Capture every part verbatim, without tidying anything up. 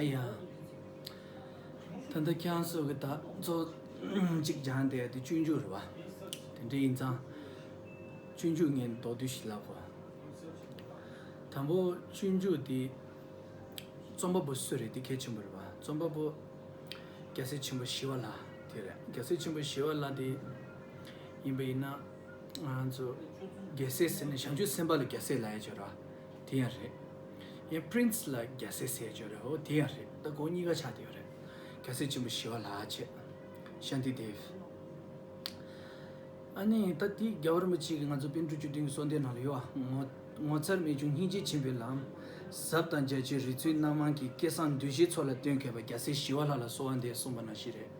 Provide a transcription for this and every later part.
ཡ། ད་ལྟ་ཁྱེད་རང་ཚོ་གི་ད་གཙོ་གཅིག་སྦྱང་བསྡད་ཡ་དེ་སྤྱོད་འཇུག་རེད་བ། དེ་འདྲ་ཡིན་ཙང་། སྤྱོད་འཇུག་ངས་མདོར་བསྡུས་ཤིག་ལབ་གོ། དང་པོ་སྤྱོད་འཇུག་དེ། རྩོམ་པ་པོ་སུ་རེད་དེ་གལ་ཆེན་པོ་རེད་བ། རྩོམ་པ་པོ། རྒྱལ་སྲས་ཆེན་པོ་ཞི་བ་ལྷ་དེ་རེད། རྒྱལ་སྲས་ཆེན་པོ་ཞི་བ་ལྷ་དེ། ཡིན་པ་ཡིན་ན། ང་ཚོ། རྒྱལ་སྲས་ཟེར་ནས་བྱང་ཆུབ་སེམས་དཔའ་ལ་རྒྱལ་སྲས་ལབ་ཡ་ཅིག་ཡོད་རེད་བ། དེ་ཡང་རེད། ཡང་པྲིན་སི་ལ་རྒྱལ་སྲས་ཟེར་ཡ་ཅིག་ཡོད་རེད། འོ་དེ་ཡང་རེད། ད་སྒོ་གཉིས་ཀ་ཆགས་བསྡད་ཡོད་རེད། རྒྱལ་སྲས་ཆེན་པོ་ཞི་བ་ལྷ་བྱས། ཤཱནྟི་དེབ། ཨ་ནི་ད་དེ་རྒྱལ་བ་རིན་པོ་ཆེ་གིས་ང་ཚོ་པཎ་གྲུབ་བཅུ་བདུན་གྱི་གསོལ་འདེབས་ནང་ལ་ཡོད་བ། ངོ་ངོ་མཚར་རྨད་བྱུང་སྙིང་རྗེ་ཆེན་པོའི་ལམ། ཟབ་དང་རྒྱ་ཆེའི་རིག་ཚུལ་སྣ་མང་གིས། སྐལ་བཟང་འདུས་བྱས་ཚོགས་ལ་སྟོན་མཁས་པ། རྒྱལ་སྲས་ཞི་བ་ལྷ་ལ་གསོལ་བ་འདེབས། གསུངས་པ་ནང་བཞིན་རེད།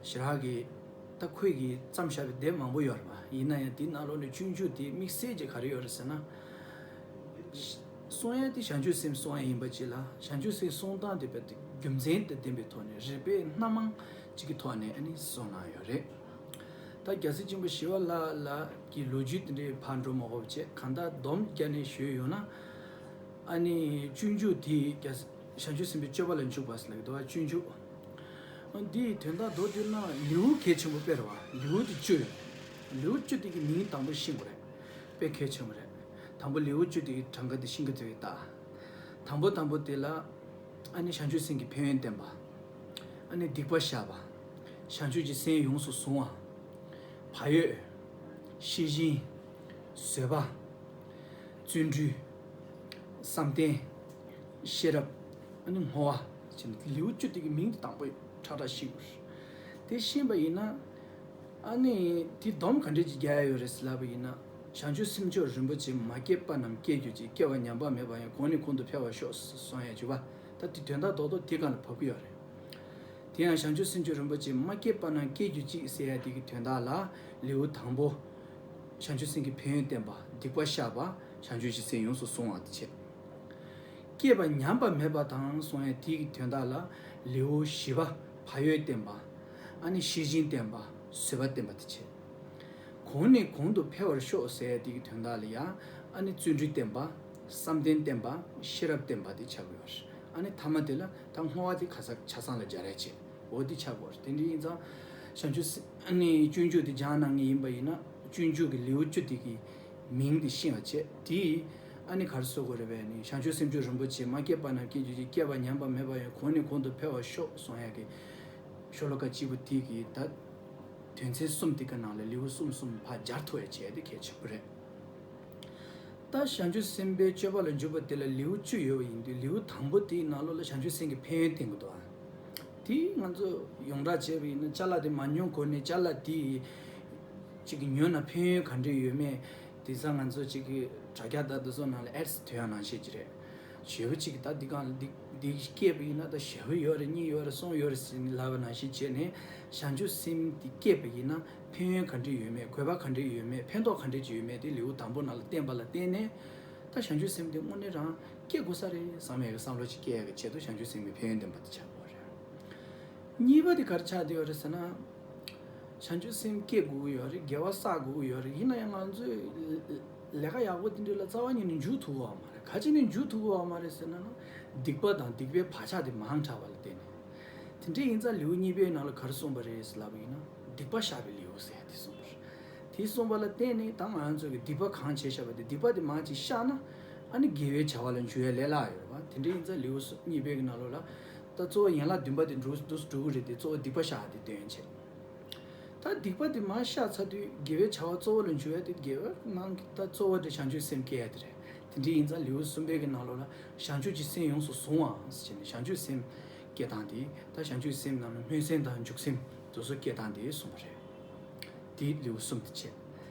ཞེ་དྲག་གི། ད་ཁོས་ཀྱིས་བརྩམས་བཞག་པའི་དེབ་མང་པོ་ཡོད་རེད་པ། ཡིན་ན་ཡང་དེའི་ནང་ལོགས་ནས་སྤྱོད་འཇུག་དེ་དམིགས་བསལ་གྱི་ག་རེ་ཡོད་རེད་ཟེར་ན། གསུང་ཡ་དེ་བྱང་ཆུབ་སེམས་གསུང་ཡ་ཡིན་པ་ཅིག་ལ། བྱང་ཆུབ་སེམས་གསུང་སྟངས་དེ་རྦད་དེ་རྒྱུ་མཚན་དང་ལྡན་པའི་ཐོག་ནས། རིགས་པའི་སྣ་མང་ཅིག་གི་ཐོག་ནས་ཨ་ནི་གསུངས་གནང་ཡོད་རེད། ད་རྒྱལ་སྲས་ཆེན་པོ་ཞི་བ་ལྷ་ལ་གི་ལོ་རྒྱུས་དེ་འདྲའི་ཕར་འགྲོ་མ་དགོས་པ་བྱས། གང་ལྟར་སྡོམ་བརྒྱབ་ནས་ཞུས་ཡོང་ན། ཨ་ནི་སྤྱོད་འཇུག་དེ་རྒྱལ་བྱང་ཆུབ་སེམས་དཔའི་སྤྱོད་པ་ལ་འཇུག་པ་ཟེར་ལབ་ཀྱི་འདུག་བ། སྤྱོད་འཇུག་འདིའི་དོན་དག་མདོར་བསྡུས་ན་ལེའུ་གལ་ཆེན་པོ་དཔེ་རེད་བ། ལེའུ་དེ་བཅུ་ཡོད། ལེའུ་བཅུ་དེ་གི་མིང་དང་པོ་ཤེས་དགོས་རེད། དཔེ་གལ་ཆེན་པོ་རེད། དང་པོ་ལེའུ་བཅུ་དེ་གི་གྲངས་ཀ་དེ་ཤེས་ཀྱི་ཐུབ་ཡོད་ད། དང་པོ་དང་པོ་དེ་ལ། ཨ་ནི་བྱང་ཆུབ་སེམས་ཀྱི་ཕན་ཡོན་བསྟན་པ། ཨ་ནི་སྡིག་པ་བཤགས་པ། བྱང་ཆུབ་ཀྱི་སེམས་ཡོངས་སུ་བཟུང་བ། བག་ཡོད། ཤེས་བཞིན། བཟོད་པ། བརྩོན་འགྲུས། བསམ་གཏན། ཤེས་རབ། ཨ་ནི་བསྔོ་བ། ཅེས་ནི་ལེའུ་བཅུ་དེ་གི་མིང་དེ་དང་པོ་ཁྲ་ཁྲ་ཤེས་དགོས། དེ་ཤེས་པ་ཡིན་ན། ཨ་ནི་དེ་སྡོམ་ག་འདྲས་ཅིག་རྒྱག་ཡ་ཡོད་རེད་ཟེར་ལབ་པ་ཡིན་ན། བྱང་ཆུབ་སེམས་མཆོག་རིན་པོ་ཆེ། མ་སྐྱེས་པ་རྣམས་སྐྱེ་གྱུར་ཅིག། སྐྱེས་པ་ཉམས་པ་མེད་པ་ཡང་། གོང་ནས་གོང་དུ་འཕེལ་བར་ཤོག། གསུང་ཡ་བྱུང་བ། ད་དེ་དོན་དག་རྡོག་རྡོག་དེ་སྒང་ལ་བབས་ཀྱི་ཡོད་རེད། དེ་ཡང་བྱང་ཆུབ་སེམས་མཆོག་རིན་པོ་ཆེ། མ་སྐྱེས་པ་རྣམས་སྐྱེ་གྱུར་ཅིག་ཟེར་ཡ་དེ་གི་དོན་དག་ལ། ལེའུ་དང་པོ། བྱང་ཆུབ་སེམས་ཀྱི་ཕན་ཡོན་བསྟན་པ། སྡིག་པ་བཤགས་པ། བྱང་ཆུབ་ཀྱི་སེམས་ཡོངས་སུ་བཟུང་བ་དེ་བྱས། སྐྱེས་པ་ཉམས་པ་མེད་པ་དང་གསུང་ཡ་དེ་གི་དོན་དག་ལ། ལེའུ་བཞི་པ། བག་ཡོད་བསྟན་པ། ཨ་ནི་ཤེས་བཞིན་བསྟན་པ། བཟོད་པ་བསྟན་པ་དེ་བྱས། གོང་ནས་གོང་དུ་འཕེལ་བར་ཤོག་ཟེར་ཡ་དེ་གི་དོན་དག་ལ་ཡང་། ཨ་ནི་བརྩོན་འགྲུས་བསྟན་པ། བསམ་གཏན་བསྟན་པ། ཤེས་རབ་བསྟན་པ་དེ་ཆགས་ཀྱི་ཡོད་རེད། ཨ་ནི་ཐ་མ་དེ་ལ་ད་བསྔོ་བ་དེ་ཁ་ས་ཆ་ཚང་ལ་སྦྱར་ཡ་བྱས། འོ་དེ་ཆགས་ཀྱི་ཡོད་རེད། དེ་འདྲ་ཡིན་ཙང་། བྱང་ཆུབ་སེམས། ཨ་ནི་སྤྱོད་འཇུག་དེ་སྦྱང་གནང་མཁན་ཡིན་པ་ཡིན་ན། སྤྱོད་འཇུག་གི་ལེའུ་བཅུ་དེ་གི་མིང་དེ་ཤེས་པ་བྱས། དེ། ཨ་ནི་ག་རེ་ཟེར་དགོས་རེད་པས་ནི། བྱང་ཆུབ་སེམས་མཆོག་རིན་པོ་ཆེ། མ་སྐྱེས་པ་རྣམས་སྐྱེ་གྱུར་ཅིག། སྐྱེས་པ་ཉམས་པ་མེད་པ་ཡང་། གོང་ནས་གོང་དུ་འཕེལ་བར་ཤོག། གསུང་ཡ་གི་ཤོ་ལོ་ཀ་གཅིག་པོ་དེ་གི་ད། དོན་ཚན་གསུམ་དེ་གི་ནང་ལ་ལེའུ་གསུམ་གསུམ་ཕར་སྦྱར་ཐུབ་ཡ་བྱས་དེ་གལ་ཆེན་པོ་རེད། ད་བྱང་ཆུབ་སེམས་དཔའི་སྤྱོད་པ་ལ་འཇུག་པ་དེ་ལ་ལེའུ་བཅུ་ཡོད་པ་ཡིན་དུས། ལེའུ་དང་པོ་དེའི་ནང་ལོགས་ལ་བྱང་ཆུབ་སེམས་ཀྱི་ཕན་ཡོན་བསྟན་གྱི་འདུག་ཨ། དེ་ང་ཚོ་ཡོངས་གྲགས་བྱས་པ་ཡིན་ན། ཅ་ལག་དེ་མ་ཉོ་གོང་ནས་ཅ་ལག་དེ་ཅིག་གི་ཉོས་ན་ཕན་ཡོན་ག་འདྲ་ཡོད་མེད། དེང་སང་ང་ཚོ་ཅིག་གི་དྲ་རྒྱ་དང་དེ་ཚོ་ནང་ལ་ཨེཌ་ཐོན་ཡ་ནང་བཞིན་ཅིག་རེད། ཞེ་པོ་ཅིག་གི་ད་འདི་གང་ལ་འདི་འདི་སྐྱེས་པ་ཡིན་ན། ད་ཞེ་པོ་ཡོད་རེད། གཉིས་ཡོད་རེད། གསུམ་ཡོད་རེད་ཟེར་ནས་ལབ་པ་ནང་བཞིན་བྱས་ནས། བྱང་ཆུབ་སེམས་འདི་སྐྱེས་པ་ཡིན་ན་ཕན་ཡོན་ག་འདྲ་ཡོད་མེད། དགོས་པ་ག་འདྲ་ཡོད་མེད། ཕན་ཐོགས་ག་འདྲ་ཅིག་ཡོད་མེད་དེ་ལེའུ་དང་པོ་ནང་ལ་བསྟན་པ་ལ་བརྟེན་ནས། ད་བྱང་ཆུབ་སེམས་དེ་དངོས་གནས་རང་སྐྱེ་དགོས་ས་རེད་བསམ་ཡས་ཀྱི་བསམ་བློ་ཅིག་སྐྱེ་ཡས་ཀྱི་ཆེད་དུ་བྱང་ཆུབ་སེམས་ཀྱི་ཕན་ཡོན་བསྟན་པ་དེ་ཆགས་དགོས་རེད། གཉིས་པ་དེ་ག་རེ་ཆགས་བསྡད་ཡོད་རེད་ཟེར་ན། བྱང་ཆུབ་སེམས་སྐྱེ་དགོས་ཀྱི་ཡོད་རེད། དགེ་བ་བསགས་དགོས་ཀྱི་ཡོད་རེད། ཡིན་ན་ཡང་ང་ཚོས་ལས་ཀ་ཡག་པོ་དེ་འདྲ་ལ་རྩ་བ་ཉིད་ནས་འཇུག་ཐུབ་ཀྱི་ཡོད་མ་རེད། ག་ཅི་ནས་འཇུག་ཐུབ་ཀྱི་ཡོད་མ་རེད་ཟེར་ན་ན། སྡིག་པ་དང་སྡིག་པའི་བག་ཆགས་དེ་མང་དྲགས་པ་ལ་བརྟེན་ནས། དེ་འདྲ་ཡིན་ཙང་ལེའུ་གཉིས་པའི་ནང་ལ་ག་རེ་གསུངས་པ་རེད་ཟེར་ལབ་པ་ཡིན་ན། སྡིག་པ་བཤགས་པའི་ལེའུ་ཟེར་ཡ་དེ་གསུངས་པ་རེད། དེ་གསུངས་པ་ལ་བརྟེན་ནས་ད་ང་རང་ཚོ་གི་སྡིག་པ་གང་བྱས་བཞག་པ་དེ། སྡིག་པ་དེ་མར་ཅིག་བཤགས་ན། ཨ་ནི་དགེ་བའི་བྱ་བ་ལ་འཇུག་ཡ་ལས་སླ་ཡོད་རེད་བ། དེ་འདྲ་ཡིན་ཙང་ལེའུ་གཉིས་པའི་གི་ནང་ལོགས་ལ། ད་གཙོ་བོ་ཡན་ལག་བདུན་པ་དེ་འགྲོ་འདུག་འགྲོ་གི་རེད་དེ། གཙོ་བོ་སྡིག་པ་བཤགས་ཡ་དེ་སྟོན་བྱས། ད་སྡིག་པ་དེ་མར་བཤགས་ཚར་དུས་དགེ་བའི་བྱ་བ་གཙོ་བོ་ལ་འཇུག་ཡ་དེ། དགེ་བའི་ནང་གི་ད་གཙོ་བོ་དེ་བྱང་ཆུབ་སེམས་སྐྱེ་ཡ་དེ་རེད། དེ་འདྲ་ཡིན་ཙང་ལེའུ་གསུམ་པའི་གི་ནང་ལོགས་ལ་བྱང་ཆུབ་ཀྱི་སེམས་ཡོངས་སུ་བཟུང་བའམ་ཟེར་ནས། བྱང་ཆུབ་སེམས་སྐྱེ་སྟངས་དེ། ད་བྱང་ཆུབ་སེམས་ནང་ལ་སྨོན་སེམས་དང་འཇུག་སེམས་དེ་ཚོ་སྐྱེ་སྟངས་དེ་གསུངས་པ་རེད། དེ་ལེའུ་གསུམ་དེ་བྱས།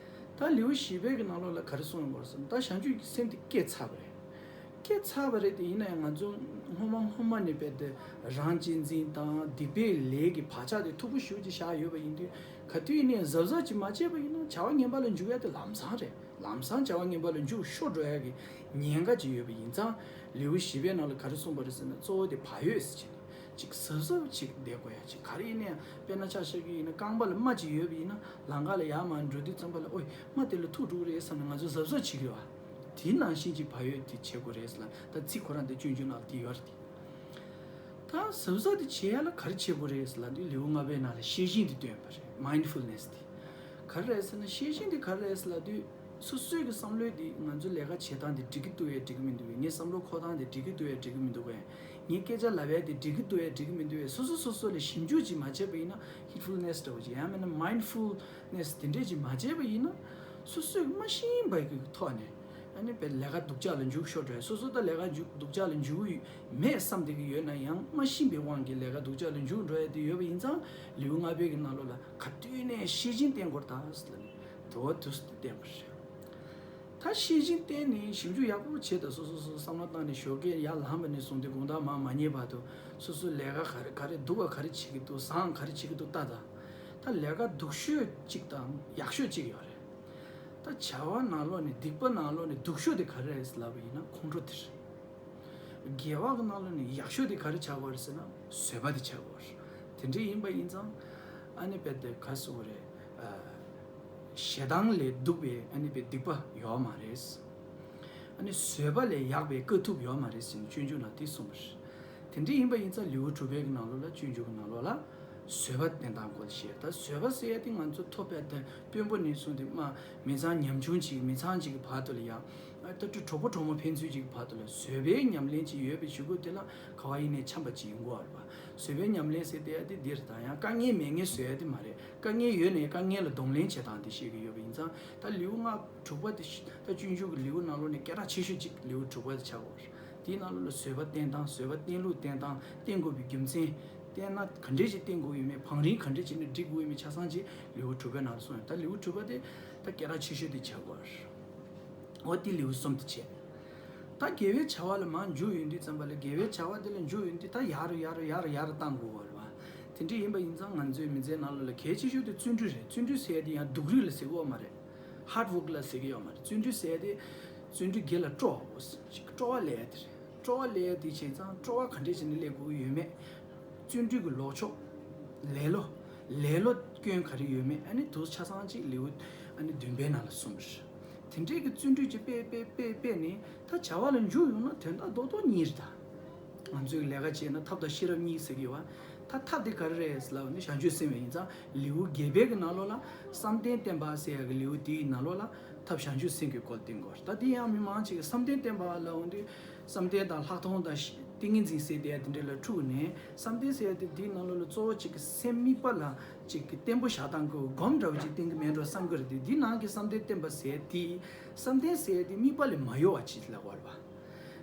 ད་ལེའུ་བཞི་པའི་གི་ནང་ལོགས་ལ་ག་རེ་གསུངས་ཡོད་པ་རེད་ཟེར་ན། ད་བྱང་ཆུབ་ཀྱི་སེམས་དེ་སྐྱེ་ཚར་བ་རེད། སྐྱེ་ཚར་བ་རེད་དེ། ཡིན་ན་ཡང་ང་ཚོ་སྔོན་མ་སྔོན་མ་ནས་རྦད་དེ་རང་གཅེས་འཛིན་དང་སྡིག་པའི་ལས་ཀྱི་བག་ཆགས་དེ་མཐུག་པོ་ཞེ་པོ་ཅིག་བཞག་ཡོད་པ་ཡིན་དུས། ག་དུས་ཡིན་ནའི་གཟབ་གཟབ་ཅིག་མ་བྱས་པ་ཡིན་ན་བྱ་བ་ངན་པ་ལ་འཇུག་ཡ་དེ་ལམ་སང་རེད། ལམ་སང་བྱ་བ་ངན་པ་ལ་འཇུག་ཤོར་འགྲོ་ཡ་གི་ཉེན་ཁ་ཅིག་ཡོད་པ་ཡིན་ཙང་། ལེའུ་བཞི་པའི་ནང་ལ་ག་རེ་གསུངས་པ་རེད་ཟེར་ན། གཙོ་བོ་དེ་བག་ཡོད་ཟེར་བྱས་ནས་ཅིག་གཟབ་གཟབ་ཅིག་བསྡད་དགོས་ཡ་ཅིག། ག་རེ་ཡིན་ནའི་དཔེར་ན་ཆ་བཞག་གི་ཡིན་ན། རྐང་པ་ལ་རྨ་ཅིག་ཡོད་པ་ཡིན་ན། ལམ་ཁ་ལ་ཡར་མར་འགྲོ་དུས་ཙམ་པ་ལ། ཨོའི་རྨ་དེ་ལ་ཐུག་འགྲོ་གི་རེད་བསམ་ནས་ང་ཚོ་གཟབ་གཟབ་བྱེད་ཀྱི་ཡོད་པ། དེ་ནང་བཞིན་ཅིག་བག་ཡོད་དེ་བྱེད་དགོས་རེད་ཟེར་ལབ། ད་ཚིག་ཁོ་རང་དེ་སྤྱོད་འཇུག་ནང་ལ་དེ་ཡོད་རེད་དེ། ད་གཟབ་གཟབ་དེ་བྱེད་ཡ་ལ་ག་རེ་བྱེད་དགོས་རེད་ལབ་དུས། ལེའུ་ལྔ་པའི་ནང་ལ་ཤེས་བཞིན་དེ་སྟོན་པ་རེད། མའིན་ཌི་ཕུལ་ནེས་དེ་ག་རེ་རེད་ཟེར་ན། ཤེས་བཞིན་དེ་ག་རེ་རེད་ལབ་དུས། སོ་སོའི་གི་བསམ་བློའི་དེ་ང་ཚོ་ལས་ཀ་བྱེད་སྟངས་དེ་འགྲིག་གི་འདུག་གས་འགྲིག་གི་མི་འདུག་གས། ངའི་བསམ་བློ་འཁོར་སྟངས་དེ་འགྲིག་གི་འདུག་གས་འགྲིག་གི་མི་འདུག་གས། ངའི་སྐད་ཆ་ལབ་ཡ་དེ་འགྲིག་གི་འདུག་གས་འགྲིག་གི་མི་འདུག་གས། སོ་སོ་སོ་སོ་ལ་ཞིབ་འཇུག་ཅིག་མ་བྱས་པ་ཡིན་ན། ཧིཌ་ཕུལ་ནེས་འདྲ་བོ་ཅིག་ཡང་མིན་ན་མའིན་ཌི་ཕུལ་ནེས་དེ་འདྲས་ཅིག་མ་བྱས་པ་ཡིན་ན། སོ་སོས་མ་ཤེས་པའི་གི་ཐོག་ནས། ཨ་ནི་བས་ལས་ཀ་སྡུག་ཅག་ལ་འཇུག་ཤོར་འགྲོ་ཡ། སོ་སོ་ད་ལས་ཀ་འཇུག་སྡུག་ཅག་ལ་འཇུག་མེད་བསམ་བསྡད་ཀྱི་ཡོད་ན་ཡང་། མ་ཤེས་པའི་དབང་གིས་ལས་ཀ་སྡུག་ཅག་ལ་འཇུག་འགྲོ་ཡ་དེ་ཡོད་པ་ཡིན་ཙང་། ལེའུ་ལྔ་པའི་གི་ནང་ལོགས་ལ་ག་དུས་ནས་ཤེས་བཞིན་བསྟེན་དགོས་རེད་ད་ཟེར་ནས་དེ་བ་དུས་སུ་བསྟན་པ་རེད། ད་ཤེས་བཞིན་བསྟེན་ནས་ཞིབ་འཇུག་ཡག་པོ་བྱེད་དང་། སོ་སོ་སོ་བསམ་བློ་བཏང་ནས་ཞོགས་ཀས་ཡར་ལངས་པ་ནས་བཟུང་སྟེ་དགོང་དག་མར་མ་ཉལ་བར་དུ། སོ་སོ་ལས་ཀ་ག་རེ་ག་རེ་སྡུག་ག་ག་རེ་བྱེད་ཀྱི་འདུག་བཟང་ག་རེ་བྱེད་ཀྱི་འདུག་ལྟ་དང་། ད་ལས་ཀ་སྡུག་ཤོས་གཅིག་དང་ཡག་ཤོས་གཅིག་ཡོད་རེད། ད་བྱ་བ་ནང་ལོགས་ནས་སྡིག་པ་ནང་ལོགས་ནས་སྡུག་ཤོས་དེ་ག་རེ་རེད་ལབ་པ་ཡིན་ན་ཁོང་ཁྲོ་དེ་རེད། དགེ་བ་གི་ནང་ལོགས་ནས་ཡག་ཤོས་དེ་ག་རེ་ཆགས་ཀྱི་ཡོད་རེད་ཟེར་ན་བཟོད་པ་དེ་ཆགས་ཀྱི་ཡོད་རེད། དེ་འདྲ་ཡིན་པ་ཡིན་ཙང་ཨ་ནི་བས་དེ་ག་ཟེར་དགོས་རེད། ཨ། ཞེ་སྡང་ལས་སྡུག་པའི་ཨ་ནི་བས་སྡིག་པ་ཡོད་མ་རེད། ཨ་ནི་བཟོད་པ་ལས་ཡག་པའི་དཀའ་ཐུབ་ཡོད་མ་རེད་ཟེར་ནས་སྤྱོད་འཇུག་ནང་དེ་གསུངས་པ་རེད། དེ་འདྲ་ཡིན་པ་ཡིན་ཙང་ལེའུ་དྲུག་པའི་གི་ནང་ལོགས་ལ། སྤྱོད་འཇུག་གི་ནང་ལོགས་ལ་བཟོད་པ་བསྟེན་སྟངས་སྐོར་བཤད། ད་བཟོད་པ་ཟེར་ཡ་དེ་ང་ཚོ་ཐོབ་པའི་དེ་དཔོན་པོ་ནས་བཟུང་སྟེ་མ་མི་ཚང་ཉམ་ཆུང་ཅིག་མི་ཚང་ཅིག་གི་བར་དུ་ལ་ཡང་། ཨ། ད་དུ་གྲོགས་པོ་གྲོགས་མོ་ཕན་ཚུན་ཅིག་གི་བར་དུ་ལ་བཟོད་པའི་ཉམས་ལེན་ཅིག་ཡོད་པའི་གཞུག་གུ་དེ་ལ་ག་བ་ཡིན་ནའི་འཆམ་པ་ཅིག་ཡིན་དགོས་རེད་པ། བཟོད་པའི་ཉམས་ལེན་ཟེར་བསྡད་ཡ་དེ་འདིར་ད་ཡང་དཀའ་ངལ་མེད་མཁན་བཟོད་ཡ་དེ་མ་རེད། དཀའ་ངལ་ཡོད་ནའི་དཀའ་ངལ་ལ་གདོང་ལེན་བྱེད་སྟངས་དེ་བཤད་ཀྱི་ཡོད་པ་ཡིན་ཙང་། ད་ལེའུ་ལྔ་དྲུག་པ་དེ་ད་སྤྱོད་འཇུག་གི་ལེའུ་ནང་ལོགས་ནས་སྐད་གྲགས་ཆེ་ཤོས་གཅིག་ལེའུ་དྲུག་པ་དེ་ཆགས་ཡོད་རེད། དེའི་ནང་ལོགས་ལ་བཟོད་པ་བསྟེན་སྟངས། བཟོད་པ་བསྟེན་ལུགས། བསྟེན་སྟངས། བསྟེན་དགོས་པའི་རྒྱུ་མཚན། བསྟེན་ན་ག་འདྲས་ཅིག་བསྟེན་དགོས་ཡོད་མེད། བང་རིམ་ག་འདྲས་ཅིག་ནས་སྒྲིག་དགོས་ཡོད་མེད། ཆ་ཚང་ཅིག་ལེའུ་དྲུག་པའི་ནང་ལ་གསུངས་ཡོད། ད་ལེའུ་དྲུག་པ་དེ་ད་སྐད་གྲགས་ཆེ་ཤོས་དེ་ཆགས་ཡོད་རེད། འོ་དེ་ལེའུ་གསུམ་དེ་བྱས། ད་དགེ་བའི་བྱ་བ་ལ་མར་འཇུག་ཡོང་དུས་ཙམ་པ་ལ། དགེ་བའི་བྱ་བ་དེ་ལ་འཇུག་ཡོང་དུས་ད་ཡར་རུ་ཡར་རུ་ཡར་རུ་ཡར་རུ་བཏང་དགོས་པ་རེད་པ། དེ་འདྲ་ཡིན་པ་ཡིན་ཙང་ང་ཚོའི་མི་ཚེའི་ནང་ལོགས་ལ་གལ་ཆེ་ཤོས་དེ་བརྩོན་འགྲུས་རེད། བརྩོན་འགྲུས་ཟེར་ཡ་དེ་ཡང་སྡུག་རུས་ལ་ཟེར་གྱི་ཡོད་མ་རེད། ཧར་ཝོག་ལ་ཟེར་གྱི་ཡོད་མ་རེད། བརྩོན་འགྲུས་ཟེར་ཡ་དེ་བརྩོན་འགྲུས་སྒེར་ལ་སྤྲོ་བ། སྤྲོ་བ་སླེབས་ཡ་དེ་རེད། སྤྲོ་བ་སླེབས་ཡ་དེ་བྱས་ཙང་སྤྲོ་བ་ག་འདྲས་བྱས་ནས་སླེབས་དགོས་ཀྱི་ཡོད་མེད། བརྩོན་འགྲུས་ཀྱི་ལོག་ཕྱོགས། ལེ་ལོ། ལེ་ལོ་སྐྱོན་ག་རེ་ཡོད་མེད། ཨ་ནི་དེ་ཆ་ཚང་ཅིག་ལེའུ་ཨ་ནི་བདུན་པའི་ནང་ལ་གསུངས་པ་རེད། དེ་འདྲས་ཀྱི་བརྩོན་འགྲུས་ཅིག་སྤེལ་སྤེལ་སྤེལ་སྤེལ་ནས་ད་བྱ་བ་ལ་འཇུག་ཡོང་ན་དོན་དག་རྡོག་རྡོག་གཉིས་རེད་ད། ང་ཚོས་ལས་ཀ་བྱས་ན་ཐབས་དང་ཤེས་རབ་གཉིས་ཟེར་གྱི་ཡོད་པ། ད་ཐབས་དེ་ག་རེ་རེད་ཟེར་ལབ་ན་བྱང་ཆུབ་སེམས་ཡིན་ཙང་། ལེའུ་བརྒྱད་པའི་གི་ནང་ལོགས་ལ་བསམ་གཏན་བརྟན་པ་ཟེར་ཡ་གི་ལེའུ་དེའི་ནང་ལོགས་ལ་ཐབས་བྱང་ཆུབ་སེམས་ཀྱི་སྐོར་བསྟན་གྱི་ཡོད་རེད། ད་དེ་ཡང་མི་མང་ཅིག་གིས་བསམ་གཏན་བརྟན་པ་ལབ་ཡོང་དུས། བསམ་གཏན་དང་ལྷག་མཐོང་དང་ཏིང་ངེ་འཛིན་ཟེར་དེ་དེ་འདྲ་ལ་འཁྲུག་ནས། བསམ་གཏན་ཟེར་ཡ་དེ་དེའི་ནང་ལོགས་ལ་གཙོ་བོ་གཅིག་གི་སེམས་དམིགས་པ་ལ་གཅིག་གི་བརྟན་པོ་བཞག་སྟངས་ཀྱི་སྒོམ་འདྲ་བོ་ཅིག་བསྟེན་གྱི་མེད་འགྲོ་བསམ་གྱི་རེད་དེ། དེའི་ནང་གི་བསམ་གཏན་བརྟན་པ་ཟེར་དེ། བསམ་གཏན་ཟེར་ཡ་དེ་དམིགས་པ་ལས་མ་གཡོ་བ་ཅིག་ལབ་དགོས་རེད་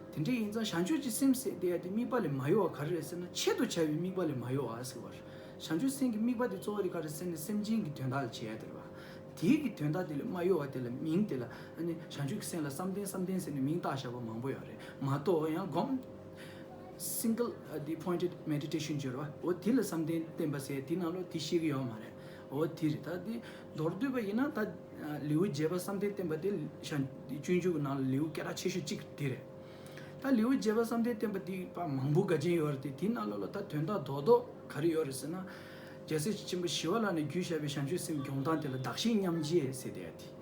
པ། དེ་འདྲ་ཡིན་ཙང་བྱང་ཆུབ་ཀྱི་སེམས་ཟེར་དེ་ཡ་དེ་དམིགས་པ་ལས་མ་གཡོ་བ་ག་རེ་རེད་ཟེར་ན། ཆེད་དུ་བྱ་བའི་དམིགས་པ་ལས་མ་གཡོ་བ་ཟེར་བ་རེད། བྱང་ཆུབ་སེམས་ཀྱི་དམིགས་པ་དེ་གཙོ་བོ་དེ་ག་རེ་ཟེར་ན་སེམས་ཅན་གྱི་དོན་དག་ལ་བྱེད་ཡ་དེ་རེད་པ། དེའི་གི་དོན་དག་དེ་ལ་མ་གཡོ་བ་དེ་ལ་མིང་དེ་ལ་ཨ་ནི་བྱང་ཆུབ་ཀྱི་སེམས་ལ་བསམ་གཏན་བསམ་གཏན་ཟེར་ནས་མིང་བཏགས་བཞག་པ་མང་པོ་ཡོད་རེད་མ་གཏོགས། ཡང་སྒོམ། single the pointed meditation ཟེར་བ། འོ་དེ་ལ་བསམ་གཏན་བརྟན་པ་ཟེར་དེའི་ནང་ལོགས་དེ་བཤད་གི་ཡོད་མ་རེད། འོ་དེ་རེད། ད་དེ་མདོར་བསྡུས་པ་ཡིན་ན་ད་ལེའུ་བརྒྱད་པ་བསམ་གཏན་བརྟན་པ་དེ་བྱང་སྤྱོད་འཇུག་གི་ནང་ལ་ལེའུ་སྐད་གྲགས་ཆེ་ཤོས་གཅིག་དེ་རེད། ད་ལེའུ་བརྒྱད་པ་བསམ་གཏན་བརྟན་པ་འདི་པ་མང་པོ་དགའ་ཅན་ཡོད་རེད་དེ། དེའི་ནང་ལོགས་ལ་ད་དོན་དག་རྡོག་རྡོག་ག་རེ་ཡོད་རེད་ཟེར་ན། རྒྱལ་སྲས་ཆེན་པོ་ཞི་བ་ལྷ་ནས་བརྒྱུད་བཞག་པའི་བྱང་ཆུབ་སེམས་སྦྱོང་སྟངས་དེ་ལ་བདག་གཞན་མཉམ་བརྗེ་ཟེར་དེ་ཡ་དེ།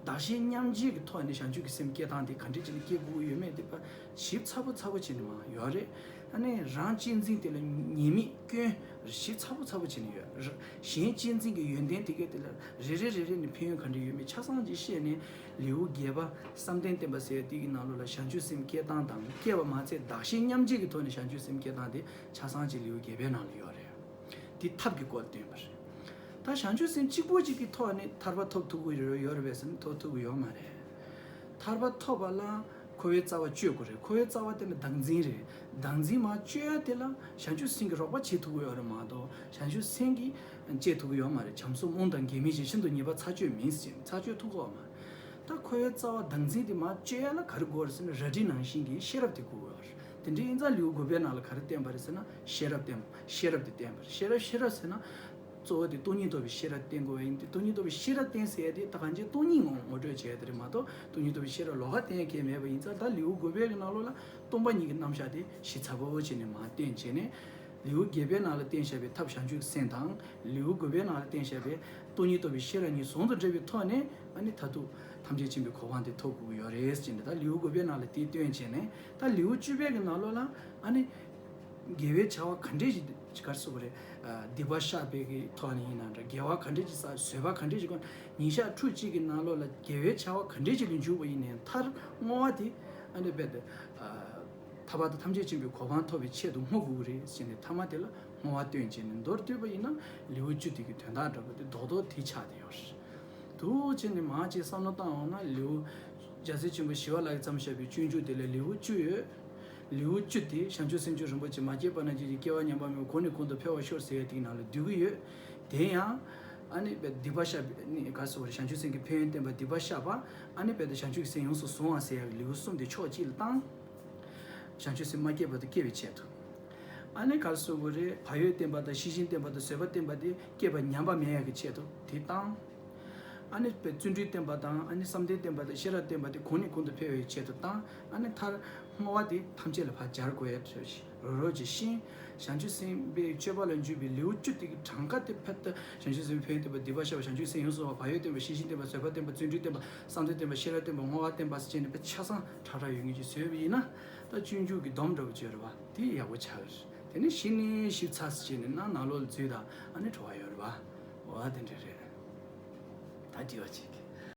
བདག་གཞན་མཉམ་བརྗེ་གི་ཐོག་ནས་བྱང་ཆུབ་ཀྱི་སེམས་བསྐྱེད་སྟངས་དེ་ག་འདྲ་བྱས་ནས་བསྐྱེད་དགོས་ཀྱི་ཡོད་མེད་དེ་པ་ཞིབ་ཚགས་པོ་ཚགས་པོ་བྱས་ནས་མར་ཡོད་རེད། ཨ་ནི་རང་གཅེས་འཛིན་དེ་ལ་ཉེས་དམིགས་སྐྱོན་ཞིབ་ཚགས་པོ་ཚགས་པོ་བྱས་ནས་ཡོད་རེད། གཞན་གཅེས་འཛིན་གྱི་ཡོན་ཏན་དེ་གས་དེ་ལ་རེ་རེ་རེ་རེ་ནས་ཕན་ཡོན་ག་འདྲ་ཡོད་མེད་ཆ་ཚང་ཅིག་བཤད་ནས། ལེའུ་བརྒྱད་པ་བསམ་གཏན་བརྟན་པ་ཟེར་ཡ་དེ་གི་ནང་ལོགས་ལ་བྱང་ཆུབ་སེམས་བསྐྱེད་སྟངས་དང་། བསྐྱེད་པ་མ་ཚད་བདག་གཞན་མཉམ་བརྗེ་གི་ཐོག་ནས་བྱང་ཆུབ་སེམས་བསྐྱེད་སྟངས་དེ་ཆ་ཚང་ཅིག་ལེའུ་བརྒྱད་པའི་ནང་ལ་ཡོད་རེད། དེ་ཐབས་ཀྱི་སྐོར་སྟོན་པ་རེད། ད་བྱང་ཆུབ་སེམས་གཅིག་པོ་གཅིག་གི་ཐོག་ནས་ཐར་པ་ཐོབ་ཐུབ་ཀྱི་ཡོད་རེད་པས་ཟེར་ན་ཐོབ་ཐུབ་ཀྱི་ཡོད་མ་རེད། ཐར་པ་ཐོབ་པ་ལ་འཁོར་བའི་རྩ་བ་གཅོད་དགོས་རེད། འཁོར་བའི་རྩ་བ་དེ་ནི་བདག་འཛིན་རེད། བདག་འཛིན་མར་གཅོད་ཡ་དེ་ལ་བྱང་ཆུབ་སེམས་ཀྱིས་རོགས་པ་བྱེད་ཐུབ་ཀྱི་ཡོད་རེད་མ་གཏོགས་བྱང་ཆུབ་སེམས་ཀྱིས་བྱེད་ཐུབ་ཀྱི་ཡོད་མ་རེད། བྱམས་སོགས་རྨོངས་དང་འགལ་མེད་ཅན། ཤིན་ཏུ་ཉེས་པ་ཚར་གཅོད་མིན་ཟེར་ནས་ཚར་གཅོད་ཐུབ་ཀྱི་ཡོད་མ་རེད། ད་འཁོར་བའི་རྩ་བ་བདག་འཛིན་དེ་མར་གཅོད་ཡ་ལ་ག་རེ་དགོས་རེད་ཟེར་ན་རལ་གྲི་ནང་བཞིན་གྱི་ཤེས་རབ་དེ་དགོས་ཀྱི་ཡོད་རེད། དེ་འདྲ་ཡིན་ཙང་ལེའུ་དགུ་པའི་ནང་ལ་ག་རེ་བསྟན་པ་རེད་ཟེར་ན་ཤེས་རབ་བསྟན། ཤེས་རབ་དེ་བསྟན་པ་རེད། ཤེས་རབ་ཤེས་རབ་ཟེར་ན། གཙོ་བོ་དེ་སྟོང་ཉིད་རྟོགས་པའི་ཤེས་རབ་བསྟན་དགོས་པ་ཡིན་ཏེ། སྟོང་ཉིད་རྟོགས་པའི་ཤེས་རབ་བསྟན་ཟེར་ཡ་དེ་ད་གང་ཅི་སྟོང་ཉིད་ངོ་ངོ་སྤྲོད་བྱས་ཡ་དེ་རེད་མ་གཏོགས་སྟོང་ཉིད་རྟོགས་པའི་ཤེས་རབ་ལོགས་ཀ་བསྟན་ཡ་གང་ཡང་མེད་པ་ཡིན་ཙང་། ད་ལེའུ་དགུ་པའི་གི་ནང་ལོགས་ལ་སྟོང་པ་ཉིད་ཀྱི་རྣམ་གཞག་དེ་ཞིབ་ཚགས་པོ་བྱས་ནས་མར་བསྟན་བྱས་ནས། ལེའུ་བརྒྱད་པའི་ནང་ལ་བསྟན་བཞག་པའི་ཐབས་བྱང་ཆུབ་སེམས་དང་། ལེའུ་དགུ་པའི་ནང་ལ་བསྟན་བཞག་པའི་སྟོང་ཉིད་རྟོགས་པའི་ཤེས་རབ་གཉིས་ཟུང་དུ་འབྲེལ་བའི་ཐོག་ནས། ཨ་ནི་མཐར་ཐུག་ཐམས་ཅད་མཁྱེན་པའི་གོ་འཕང་དེ་ཐོབ་དགོས་ཀྱི་ཡོད་རེད་ཟེར་ནས། ད་ལེའུ་དགུ་པའི་ནང་ལ་དེ་བསྟན་བྱས་ནས། ད་ལེའུ་བཅུ་པའི་གི་ནང་ལོགས་ལ་ཨ་ནི། དགེ་བའི་བྱ་བ་ག་འདྲས་ཞིག་ག་རེ་ཟེར་དགོས་རེད། ཨ། སྡིག་པ་བཤགས་པའི་གི་ཐོག་ནས་ཡིན་ན་འདྲ། དགེ་བ་ག་འདྲས་ཞིག་བསགས། བཟོད་པ་ག་འདྲས་ཞིག་བསྐོར། ཉིན་ཞག་ཕྲུགས་གཅིག་གི་ནང་ལོགས་ལ་དགེ་བའི་བྱ་བ་ག་འདྲས་ཞིག་ལ་འཇུག་པ་ཡིན་ནའི་མཐར་བསྔོ་བ་དེ་ཨ་ནི་རྦད་དེ། ཨ། ཐར་པ་དང་ཐམས་ཅད་མཁྱེན་པའི་གོ་འཕང་ཐོབ་པའི་ཆེད་དུ་བསྔོ་དགོས་ཀྱི་རེད་ཟེར་ནས་ཐ་མ་དེ་ལ་བསྔོ་བ་བཏོན་བྱས་ནས་མདོར་བསྡུས་པ་ཡིན་ན་ལེའུ་བཅུ་དེ་གི་དོན་དག་འདྲ་པོ་དེ་རྡོག་རྡོག་དེ་ཆགས་བསྡད་ཡོད་རེད། འདུག་བྱས་ནས་མར་ཅིག་བསམ་བློ་བཏང་འོང་ན་ལེའུ། རྒྱལ་སྲས་ཆེན་པོ་ཞི་བ་ལྷ་གིས་བརྩམས་བཞག་པའི་སྤྱོད་འཇུག་དེ་ལ་ལེའུ་བཅུ་ཡོད། ལེའུ་བཅུ་དེ་བྱང་ཆུབ་སེམས་མཆོག་རིན་པོ་ཆེ་མ་སྐྱེས་པ་ན་སྐྱེས་ཀྱི་སྐྱེ་བ་ཉམས་པ་མེད་པ་གོང་ནས་གོང་དུ་འཕེལ་བར་ཤོག་ཟེར་ཡ་དེའི་ནང་ལ་འདུས་ཀྱི་ཡོད། དེ་ཡང་། ཨ་ནི་རྦད་སྡིག་པ་བཤགས་པའི་ནི་ག་རེ་ཟེར་དགོས་རེད། བྱང་ཆུབ་སེམས་ཀྱི་ཕན་ཡོན་བསྟན་པ་སྡིག་པ་བཤགས་པ། ཨ་ནི་རྦད་དེ་བྱང་ཆུབ་ཀྱི་སེམས་ཡོངས་སུ་བཟུང་བ་ཟེར་ཡ་གི་ལེའུ་གསུམ་དེ་ཕྱོགས་གཅིག་ལ་བཏང་། བྱང་ཆུབ་སེམས་མ་སྐྱེས་བར་དུ་སྐྱེ་བའི་ཆེད་དུ། ཨ་ནི་ག་རེ་ཟེར་དགོས་རེད། བག་ཡོད་བསྟན་པ་དང་ཤེས་བཞིན་བསྟན་པ་དང་བཟོད་པ་བསྟན་པ་དེ་སྐྱེས་པ་ཉམས་པ་མེད་ཡ་གི་ཆེད་དུ་དེ་བཏང་། ཨ་ནི་བརྩོན་འགྲུས་བསྟན་པ་དང་། ཨ་ནི་བསམ་གཏན་བསྟན་པ་དང་ཤེས་རབ་བསྟན་པ་དེ་གོང་ནས་གོང་དུ་འཕེལ་བའི་ཆེད་དུ་བཏང་། ཨ་ནི་མཐར་བསྔོ་བ་དེ་ཐམས་ཅད་ལ་ཕར་སྦྱར་དགོས་ཡ་ཐོས་ཤིག་རོ་རོ་ཅིག་ཤེས། བྱང་ཆུབ་སེམས་དཔའི་སྤྱོད་པ་ལ་འཇུག་པའི་ལེའུ་བཅུ་དེ་གི་གྲངས་ཀ་དེ་ཕལ་ཏུ་བྱང་ཆུབ་སེམས་དཔའི་ཕན་ཡོན་བསྟན་པ་སྡིག་པ་བཤགས་པ། བྱང་ཆུབ་སེམས་ཡོངས་སུ་བཟུང་བ། བག་ཡོད་བསྟན་པ། ཤེས་བཞིན་བསྟན་པ། བཟོད་པ་བསྟན་པ། བརྩོན་འགྲུས་བསྟན་པ། བསམ་གཏན་བསྟན་པ། ཤེས་རབ་བསྟན་པ། བསྔོ་བ་བསྟན་པ་ཟེར་བྱས་ནས་དཔེ་ཆ་ཚང་ཁྲ་ཁྲ་ཡོད་མཁན་ཅིག་བཟོས་པ་ཡིན་ན། ད་སྤྱོད་འཇུག་གི་སྡོམ་འདྲ་པོ་ཅིག་ཡོད་རེད་པ། དེ་ཡག་པོ་ཆགས་ཀྱི་རེད། དེ་ནས་གཞི་ནས་ཞིབ་ཚགས་སུ་བྱས་ནས་ན་ནང་ལོགས་ལ་འཛུལ་དང་། ཨ་ནི་བྲོ་བ་ཡོད་རེད་པ། འོ་དེ་འདྲ་རེད། ད་དྲི་བ་གཅིག